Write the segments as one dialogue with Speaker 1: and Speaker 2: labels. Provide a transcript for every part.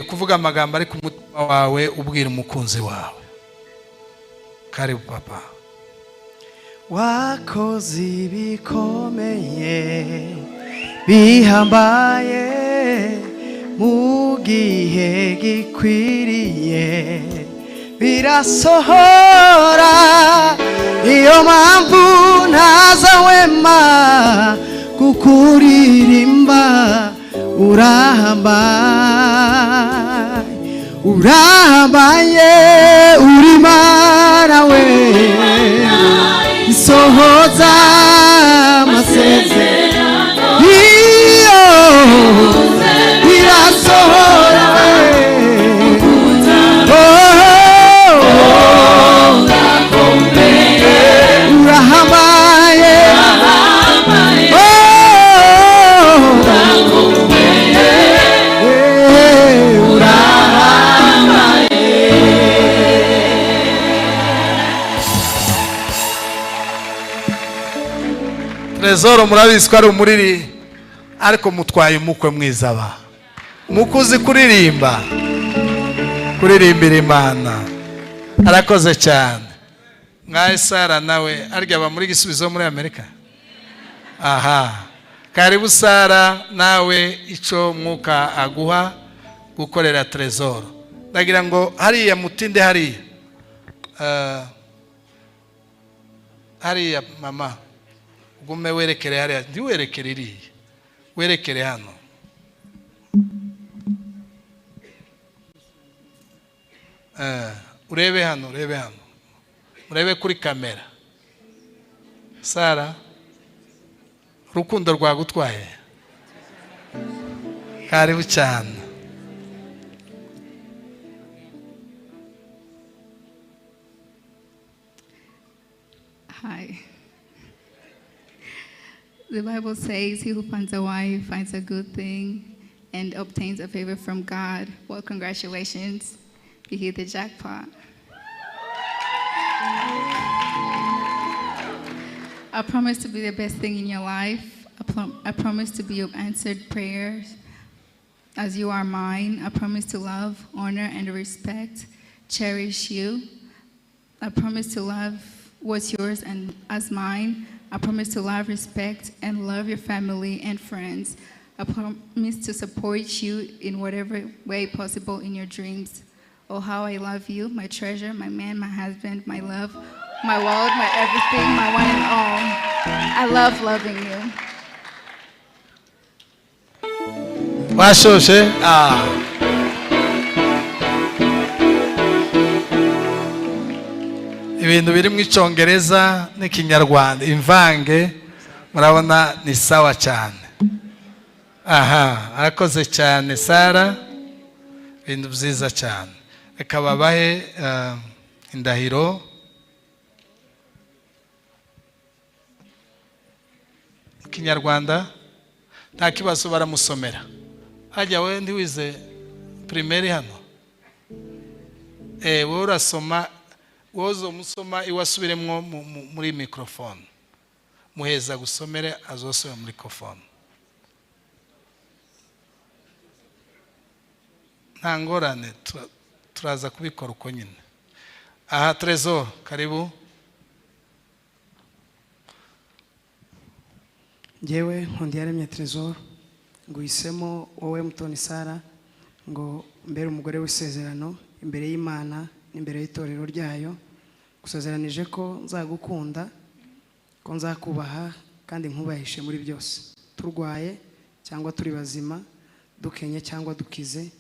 Speaker 1: Kuvuga amagambo ari ku mutima wawe, ubwira umukunzi wawe. Karibu, papa.
Speaker 2: Wakoze ibikomeye bihambaye mu gihe gikwiriye, birasohora. Niyo mpamvu ntazahwema kukuririmba. Urahambaye, urahambaye, uri Mana we isohoza amasezerano, iyo irasohora we. Oh, urahambaye. Oh, urahambaye.
Speaker 1: Trezor, murabizi ko ari umuriri, ariko mutwaye umukwe mwiza. Ba mukuzi kuririmba, kuririmbira Imana. Arakoze cyane. Mwaye Sara nawe arya aba muri Gisubizo muri Amerika. Aha, karibu Sara, nawe icyo Mwuka aguha gukorera Trezor. Ndagira ngo hariya mutinde hariya. Hariya mama, ugume werekere hariya, ntiwerekere iriya, werekere hano. Urebe hano, urebe hano, urebe kuri kamera. Sara, urukundo rwagutwaye. Karibu cyane.
Speaker 3: Hi. The Bible says, "He who finds a wife finds a good thing and obtains a favor from God." Well, congratulations. You hit the jackpot. I promise to be the best thing in your life. I promise to be your answered prayers as you are mine. I promise to love, honor, and respect, cherish you. I promise to love what's yours and as mine. I promise to love, respect, and love your family and friends. I promise to support you in whatever way possible in your dreams. Oh, how I love you, my treasure, my man, my husband, my love, my world, my everything, my one and all. I love loving you.
Speaker 1: Washoshe. Ah. Ibintu biri mu Icyongereza n'Ikinyarwanda imvange, murabona ni sawa cyane. Aha, arakoze cyane Sara, ibintu byiza cyane. Reka babahe indahiro. Mu Kinyarwanda nta kibazo, baramusomera. Hajya wowe ntiwize primaire hano? Wowe urasoma, wowe uzomusoma iwe asubiremwo muri microphone. Muheza gusomere, azosome muri microphone, nta ngorane. Turaza kubikora uko nyine. Aha, Trezor, karibu.
Speaker 2: Njyewe Nkundiyaremye Trezor, nguhisemo wowe Mutoni Sara ngo mbere umugore w'isezerano imbere y'Imana n'imbere y'itorero ryayo. Gusezeranije ko nzagukunda, ko nzakubaha kandi nkubahishe muri byose, turwaye cyangwa turi bazima, dukenye cyangwa dukize.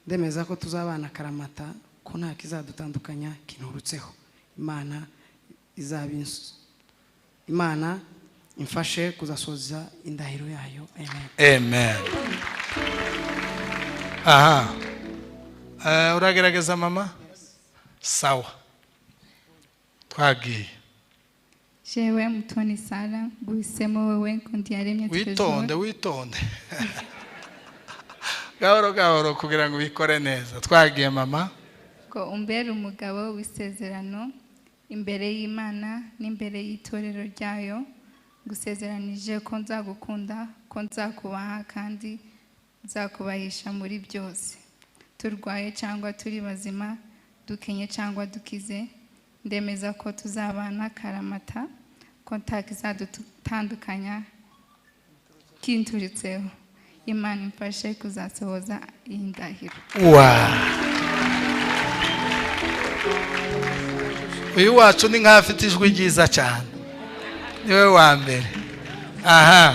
Speaker 2: Ndemeza ko tuzabana akaramata, ko nta kizadutandukanya kinturutseho. Imana izabinsu, Imana imfashe kuzasoza indahiro yayo. Amen.
Speaker 1: Amen. Aha, uragerageza mama. Sawa, twagiye.
Speaker 3: Jewe Mutoni Sara, nguhisemo wowe Nkundiyaremye Trezor.
Speaker 1: Witonde, witonde, gahoro gahoro kugira ngo ubikore neza. Twagiye, mama.
Speaker 3: Ngo umbere umugabo w'isezerano imbere y'Imana n'imbere y'itorero ryayo. Ngusezeranije ko nzagukunda, ko nzakubaha kandi nzakubahisha muri byose. Turwaye cyangwa turi bazima, dukenye cyangwa dukize, ndemeza ko tuzabana karamata, ko nta kizadutandukanya kinturitseho. Imana imfashe kuzasohoza iyi ndahiro.
Speaker 1: Wa uyu wacu ni nk'aho afite ijwi ryiza cyane, niwe wa mbere aha.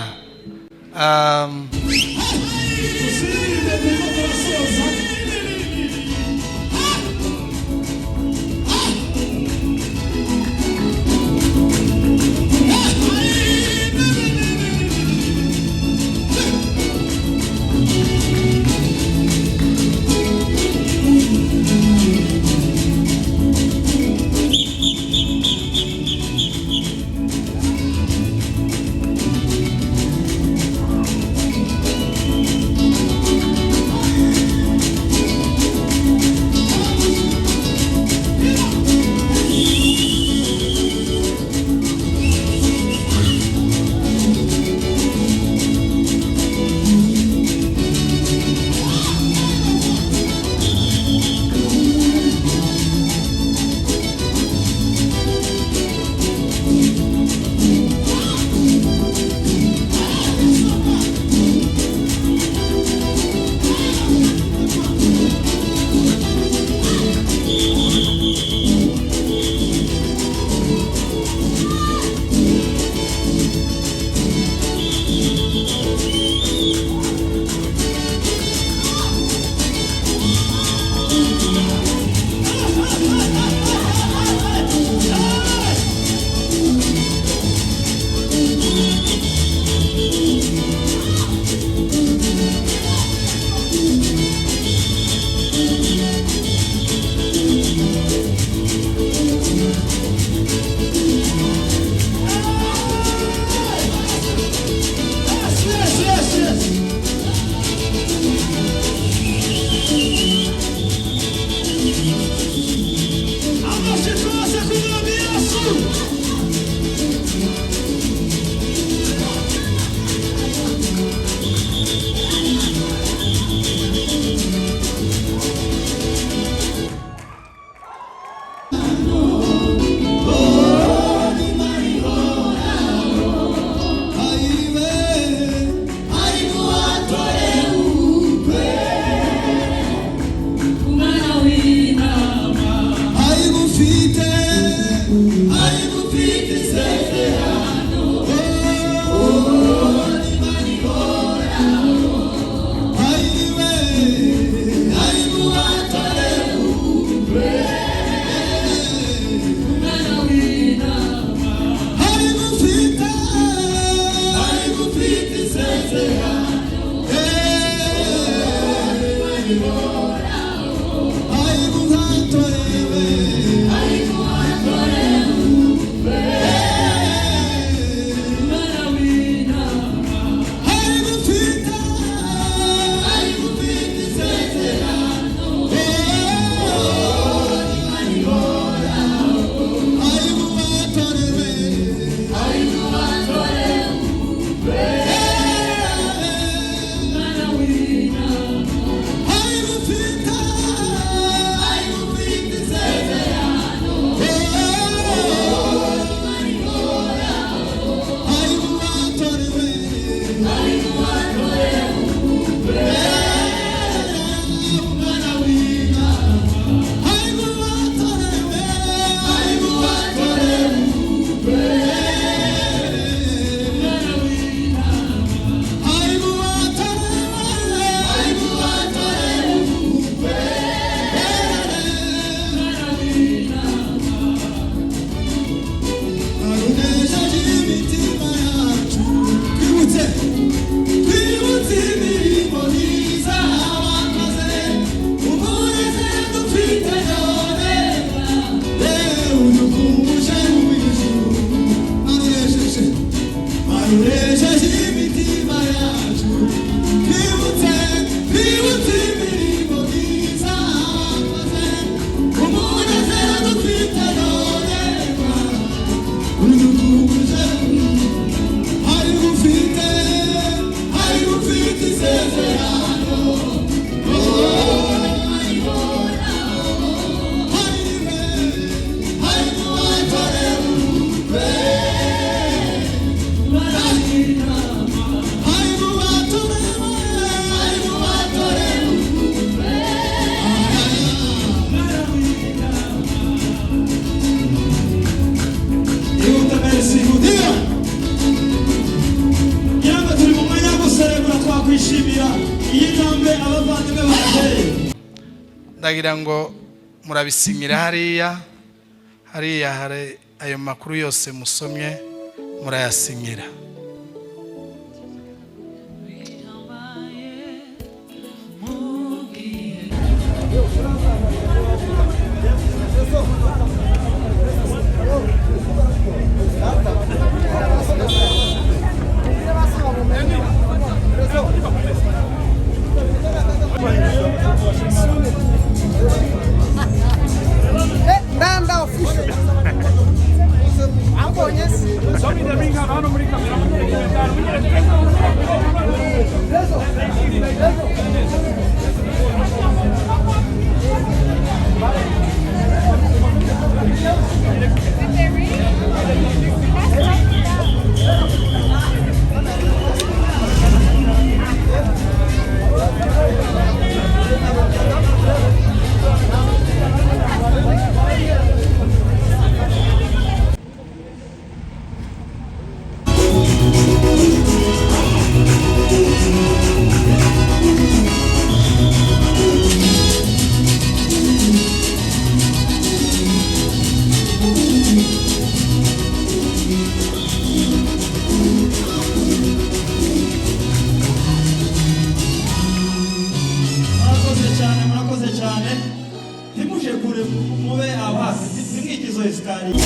Speaker 1: Ndagira ngo murabisinyira hariya. Hariya hari ayo makuru yose musomye, murayasinyira.
Speaker 2: Ndanda official. Ambonye se.
Speaker 4: Murakoze cyane, murakoze cyane. Ntimuje kure, mube aho hafi, ntimwigize escalier.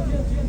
Speaker 5: Genda.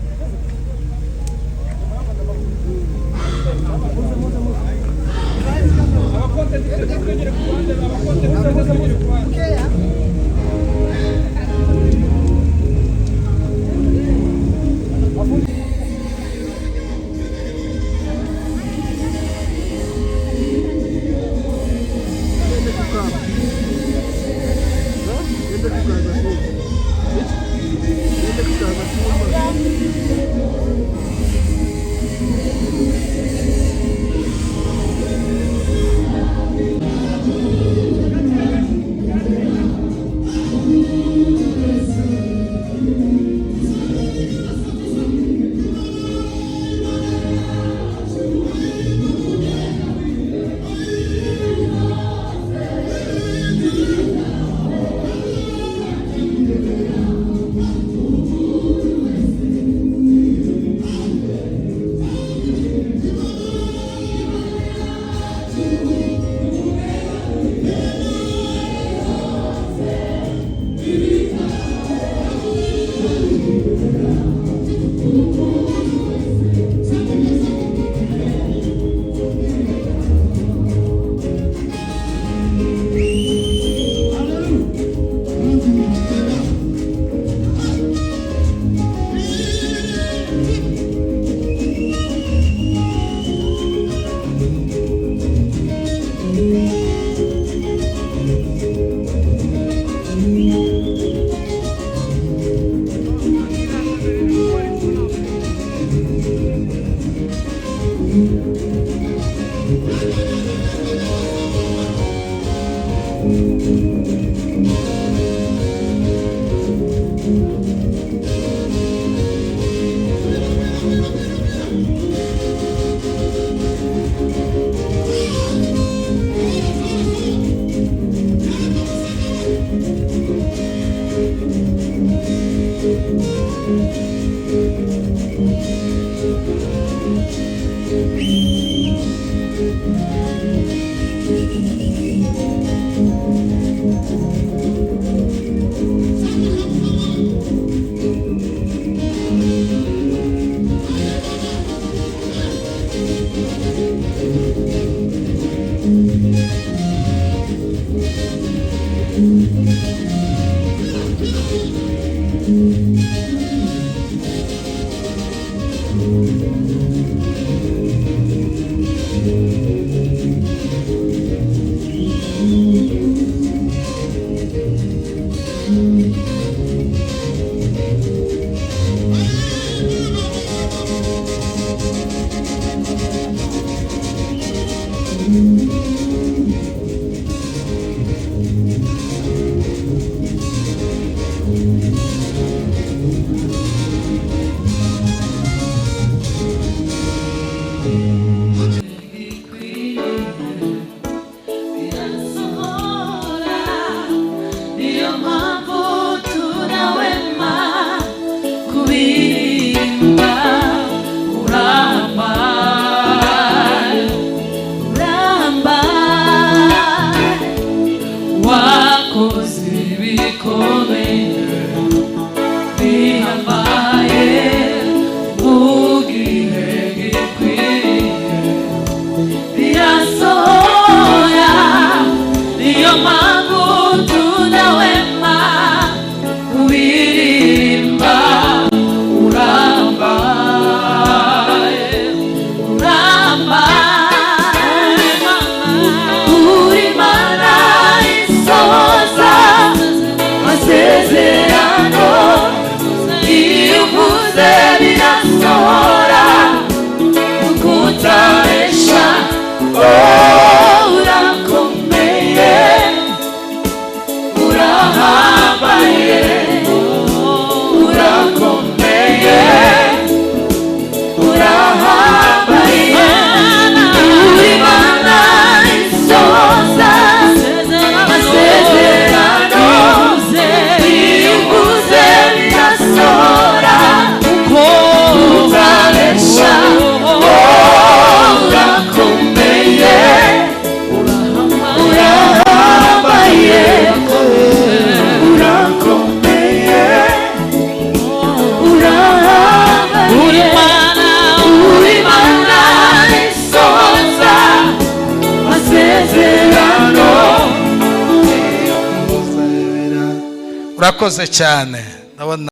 Speaker 1: Urakoze cyane. Ndabona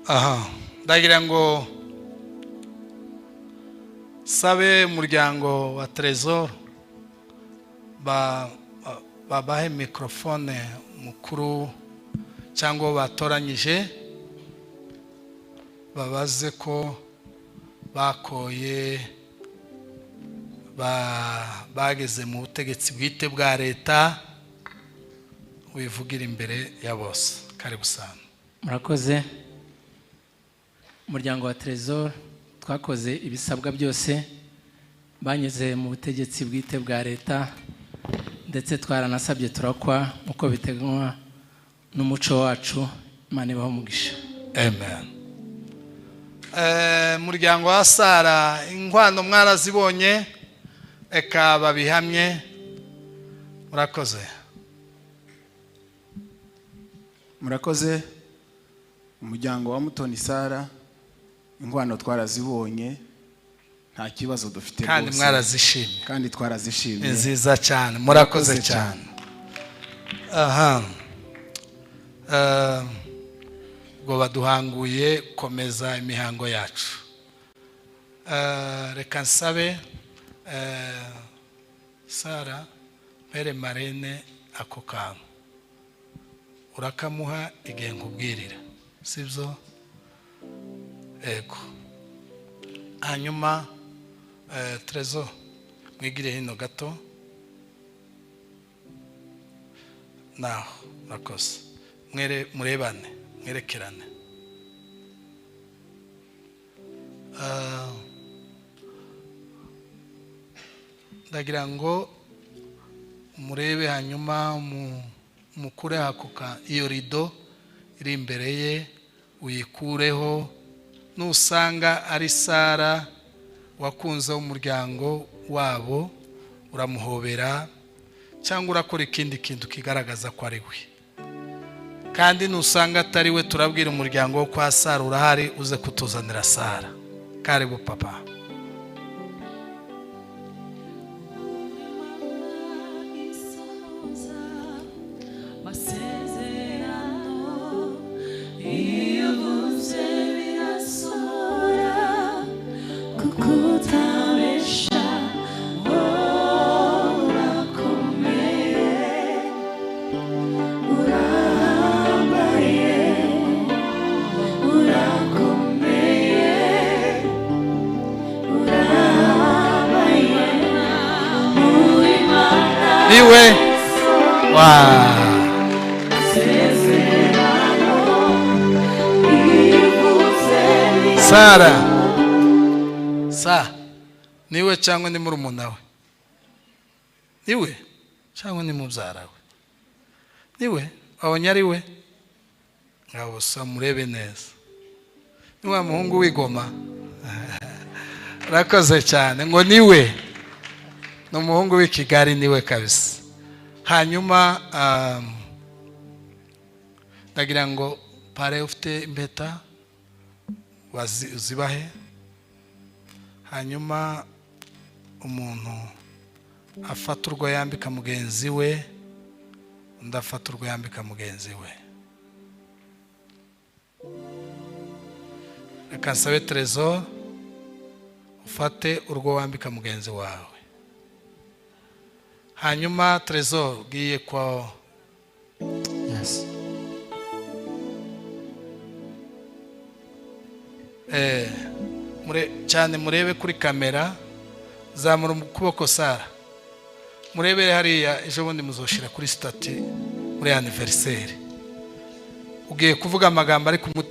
Speaker 1: aha ndagira ngo sabe umuryango wa Trésor babahe microphone mukuru cyangwa batoranyije, babaze ko bakoye bageze mu butegetsi bwite bwa leta. Wivugira imbere ya bose. Karibu sana.
Speaker 5: Murakoze. Umuryango wa Trésor twakoze ibisabwa byose, banyuze mu butegetsi bwite bwa leta, ndetse twaranasabye turakwa uko biteganywa n'umuco wacu. Imana ibahe umugisha.
Speaker 1: Amen. Muryango wa Sara, inkwano mwarazibonye, eka babihamye. Murakoze.
Speaker 6: Murakoze. Umuryango wa Mutoni Sara, inkwano twarazibonye, nta kibazo dufite
Speaker 1: kandi mwarazishimye.
Speaker 6: Kandi twarazishimye.
Speaker 1: Nziza cyane. Murakoze cyane. Aha ngo baduhanguye komeza imihango yacu. Reka nsabe Sara mpere marene ako kantu urakamuha igihe nkubwirira, sibyo? Ego. Hanyuma Trésor mwigire hino gato naho. Murakoze. Mwere murebane, mwerekerane. Ndagira ngo murebe, hanyuma mukure hakuka iyo rido iri imbere ye, uyikureho. Nusanga ari Sara wakunze umuryango wabo, uramuhobera cyangwa urakora ikindi kintu kigaragaza ko ari we. Kandi nusanga atari we, turabwira umuryango wo kwa Sara urahari, uze kutuzanira Sara. Karibu papa. Niwe wa Sara sa niwe cyangwa ni murumuna we? Niwe cyangwa ni mubyara we? Niwe wabonye ari we? Ngabo sa murebe neza. Ni wa muhungu w'igoma. Urakoze cyane. Ngo niwe, ni umuhungu w'i Kigali, niwe kabisa. Hanyuma ndagira ngo pare ufite impeta uzibahe. Hanyuma umuntu afata urwo yambika mugenzi we, undi afata urwo yambika mugenzi we. Reka nsabe Trésor ufate urwo wambika mugenzi wawe. Hanyuma Trésor ugiye kwa
Speaker 5: Yes.
Speaker 1: Cyane murebe kuri kamera. Zamura ukuboko, Sara. Murebere hariya. Ejo bundi muzoshira kuri statut muri anniversaire. Ugiye kuvuga amagambo ari ku mutima.